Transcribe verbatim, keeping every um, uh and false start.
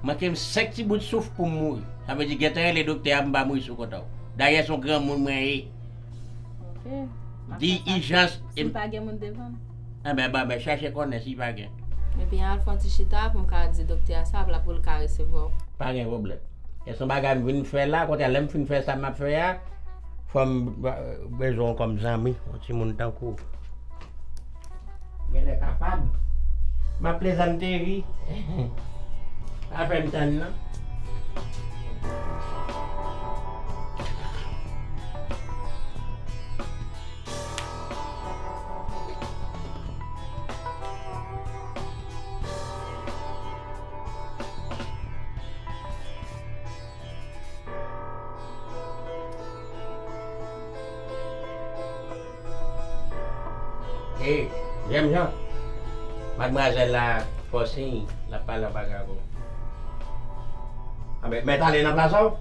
Manke m senk ti bout souf pou m mouri. Sa vle di, gentan rele doktè a pou m pa mouri sou kont ou. Dayè, se yon granmoun mwen ye. Di ijans. Si m pa gen moun devan m. Enben, ban mwen chache konnen si pa gen. Ebyen, al fè yon ti chita pou m ka di doktè a sa, pou l ka resevwa w. Pa gen pwoblèm. E se yon bagay m vin fè la, kote a, lè m fin fè sa m ap fè a, fò m bezwen w kòm zanmi, yon timoun tankou w. Genlè kapab. M ap plezante wi. Pa fè m tann non. E, Jèm Jan, madmwazèl la fè w siy, l ap pale anba drapo. Anben, mèt ale nan plas ou?